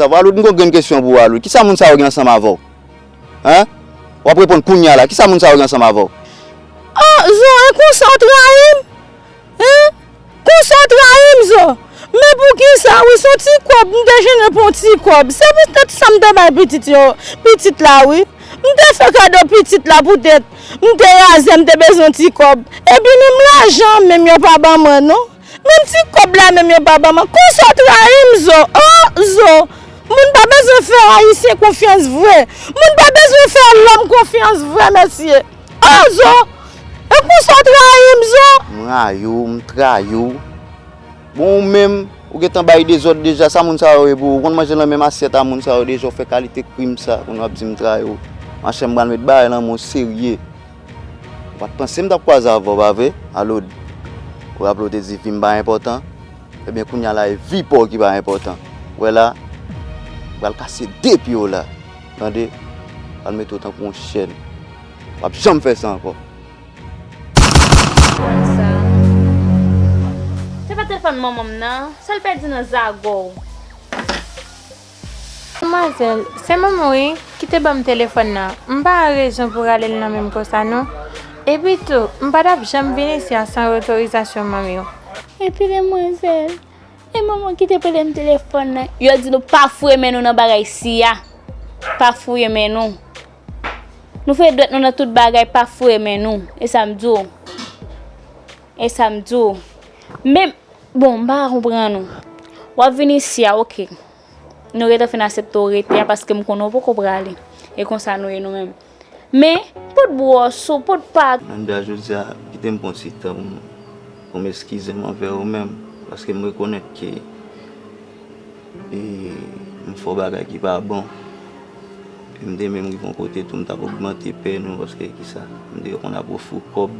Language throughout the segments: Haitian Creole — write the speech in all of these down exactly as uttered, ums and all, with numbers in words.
Aloud, m gon grenn kesyon pou ou, Aloud. Kisa moun sa yo gen ansanm avè w? Hen? W ap reponn kounye a la. Kisa moun sa yo gen ansanm avè w? Oh, Zo, e konsa w trayi m? Hen? Konsa w trayi m, Zo? Men poukisa, wi, se yon ti kòb, m te jennen pou yon ti kòb. Se poutèt sa m te bay pitit yo, pitit la, wi. M te fè kado pitit la poutèt m te razè, m te bezwen yon ti kòb. Epi menm lajan an menm yo pa ban mwen, non. Menm ti kòb la menm yo pa ban mwen. Konsa w trayi m, Zo. Oh, Zo. Moun pa bezwen fè Ayisyen konfyans vre. Moun pa bezwen fè lòm konfyans vre, mesye. Oh, Zo. E konsa w trayi m, Zo. M rayi w, m trayi w. Bon, ou menm, ou gentan bay dezòd deja, sa moun sa yo ye pou ou? Ou konn manje nan menm asyèt a moun sa yo deja, ou fè kalite krim sa, kounye a w ap di m trayi w. Monchè, m pral met bagay lan men w serye. Ou pa t panse m t ap kwaze avè w, pa vre? Aloud, ou raple w te di vi m pa enpòtan? Ebyen, kounye a la, e vi pa w ki pa enpòtan. Ou wè la, m pral kase de pye w la. Tande? M pral mete w tankou yon chèn. W ap janm fè sa ankò. Konsa. Se pa telefòn manman m nan, sa l pèdi nan zago w. Manmwazèl, se manman w wi ki te ban m telefòn nan. M pa wè rezon pou rale l nan men m konsa non. Epi tou, m pa t ap janm vin isi a san otorizasyon manmi w. Epi demwazèl, e manman w ki te prete m telefòn nan. Yo di nou pa foure men nou nan bagay siya. Pa foure men nou. Nou fè dwèt nou nan tout bagay, pa foure men nou. E sa m di w. E sa m di w. Men, bon, m pa ka konprann ou. W ap vin isi a, oke. Nou gentan fin aksepte w rete a paske m konnen w poko prale. E konsa nou ye nou menm. Men, pot bwòs ou, pot pa. Nanda, jodi a, kite m pran ti tan pou m, pou m eskize m anvè ou menm. Paske m rekonèt ke, e, m fè w bagay ki pa bon. E m te menm rive yon kote tou, m t ap ogmante pè nou, paske kisa? M te konn ap ofri w kòb.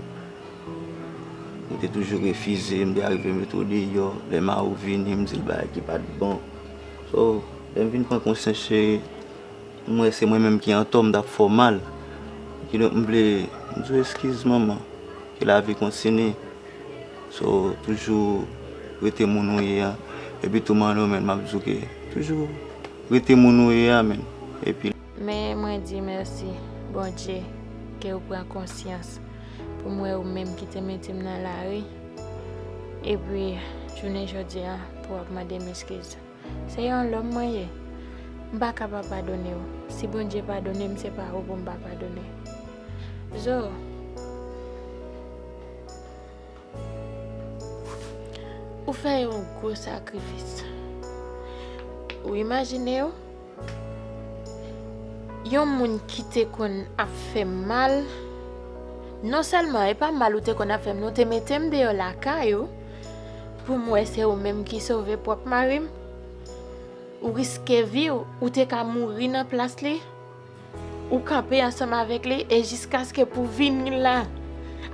Ou te toujou refize, m te arive mete w deyò. Lè mari w vini, m di l bagay ki pa t bon. So, lè m vin pran konsyans, cheri, m wè se mwen menm ki antò, m t ap fè w mal. Kidonk, m vle, m di w eskiz, manman. Ke lavi kontinye. So, toujou rete moun ou ye a. Epi tou, manman, men, m ap di w ke toujou rete moun ou ye a, men. Epi. Men mwen di mèsi, Bondye, ke w pran konsyans pou m wè ou menm ki te mete m nan lari. Epi, jounen jodi a, pou w ap mande m eskiz. Se yon lòm mwen ye. M pa kapab padone w. Si Bondye padone m, se pa ou pou m pa padone. Zo, ou fè yon gwo sakrifis. Ou imajine w, yon moun ki te konn ap fè m mal, non sèlman e pa mal ou te konn ap fè m, non, ou te mete m deyò lakay ou pou m wè se ou menm ki sove pwòp mari m. Ou riske vi w, ou te ka mouri nan plas li. Ou kanpe ansanm avèk li e jiskaske pou vini la.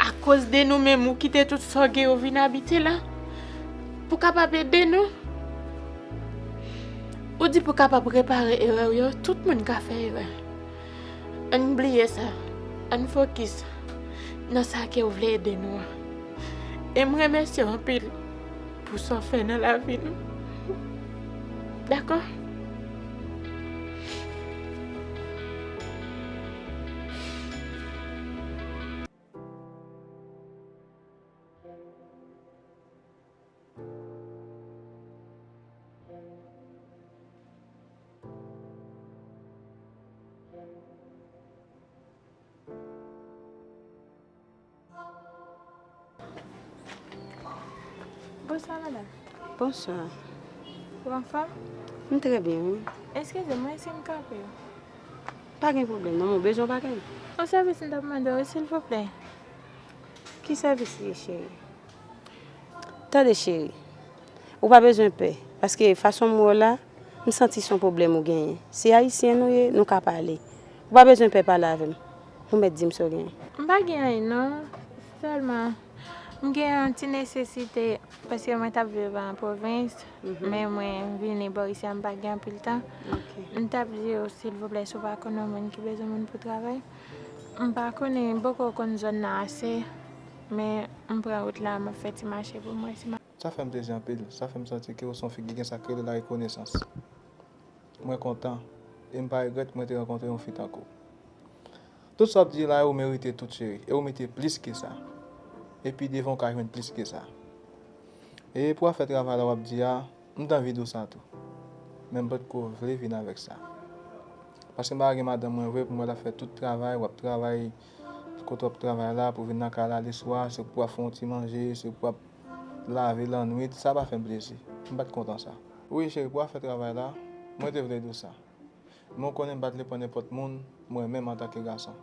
Akoz de nou menm, ou kite tout sa w gen yo vin abite la. Pou kapab ede nou. Ou di pou kapab repare erè w yo, tout moun ka fè erè. Ann bliye sa. Ann fokis nan sa ke w vle ede nou an. E m remèsye w anpil pou sa w fè nan lavi nou. Dakò? Bonswa, madanm. Bonswa. Ou anfòm? M trè byen, wi. Eskize m, mwen, si m kanpe w. Pa gen pwoblèm, non, mwen bezwen yon bagay. Yon sèvis m t ap mande w, silvouplè. Ki sèvis li ye, cheri? Tande, cheri, ou pa bezwen pè, paske fason m wè w la, m santi se yon pwoblèm ou genyen. Se ayisyen nou ye, nou ka pale. Ou pa bezwen pè pale avè m. Ou mèt di m sa w genyen. M pa gen anyen non, sèlman m gen yon ti nesesite, paske mwen t ap viv an pwovens, men mwen vini bò isi a, m pa gen anpil tan. M t ap di w, silvouplè, si w pa konn yon moun ki bezwen moun pou travay. M pa konnen, m poko konn zòn nan ase, men m pran wout la, m ap fè ti mache pou m wè si m ap. Sa fè m plezi anpil. Sa fè m santi ke w se yon fi ki gen sa k rele larekonesans. Mwen kontan. E m pa regrèt mwen te rankontre yon fi tankou w. Tout sa w ap di la yo, ou merite tout, cheri. E ou merite plis ke sa. Epi devan ou ka jwenn plis ke sa. E pou afè travay la w ap di a, m t anvi di w sa tou. Men m potko vle vin avèk sa. Paske m pa gen madanm mwen vre pou m wè l ap fè tout travay, w ap travay kote w ap travay la pou vin nan kay la leswa, se pou w ap fè yon ti manje, se pou w ap lave lannwit, sa pa fè m plezi. M pa t kontan sa. Wi, cheri, pou afè travay la, mwen te vle di w sa. Men w konnen m pa t vle pran nenpòt moun, mwen menm antanke gason.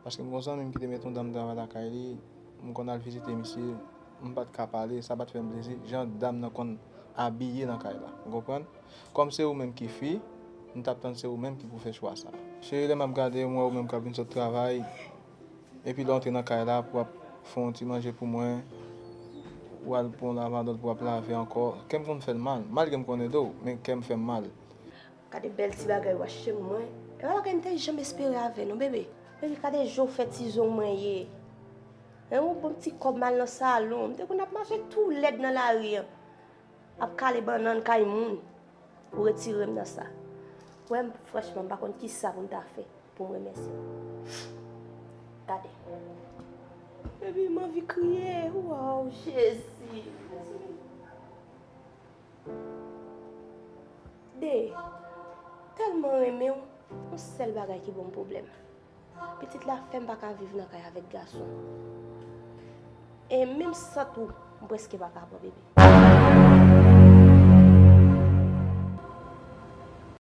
Paske m gon zanmi m ki te mete yon dam travay lakay li, m konn al vizite misye, m pa t ka pale, sa pa t fè m plezi, jan dam nan konn abiye nan kay la, ou konprann? Kòm se ou menm ki fi, m t ap tann se ou menm ki pou fè chwa sa. Cheri, lè m ap gade, m wè ou menm k ap vin sot travay, epi lè w antre nan kay la, pou w ap fè yon ti manje pou mwen, ou al pran lavadòl pou w ap lave ankò, kè m konn fè l mal, malgre m konnen de w, men kè m fè m mal. Gade bèl ti bagay w achte mwen. E pa bagay m te janm espere avè non, bebe. Bebe, gade jan w fè ti zong mwen ye. Yon bon ti kòb m al nan salon. M te konn ap mache tou lèd nan lari an. Ap kale bannann kay moun. Ou retire m nan sa. Wè, m, franchman, m pa konn kisa pou m ta fè pou m remèsye w. Gade. Bebe, m anvi kriye. Waw, Jezi. De, tèlman renmen w, yon sèl bagay ki ban m pwoblèm. Pitit la fè m pa ka viv nan kay avèk gason. E menm sant ou, m prèske pa ka pran, bebe.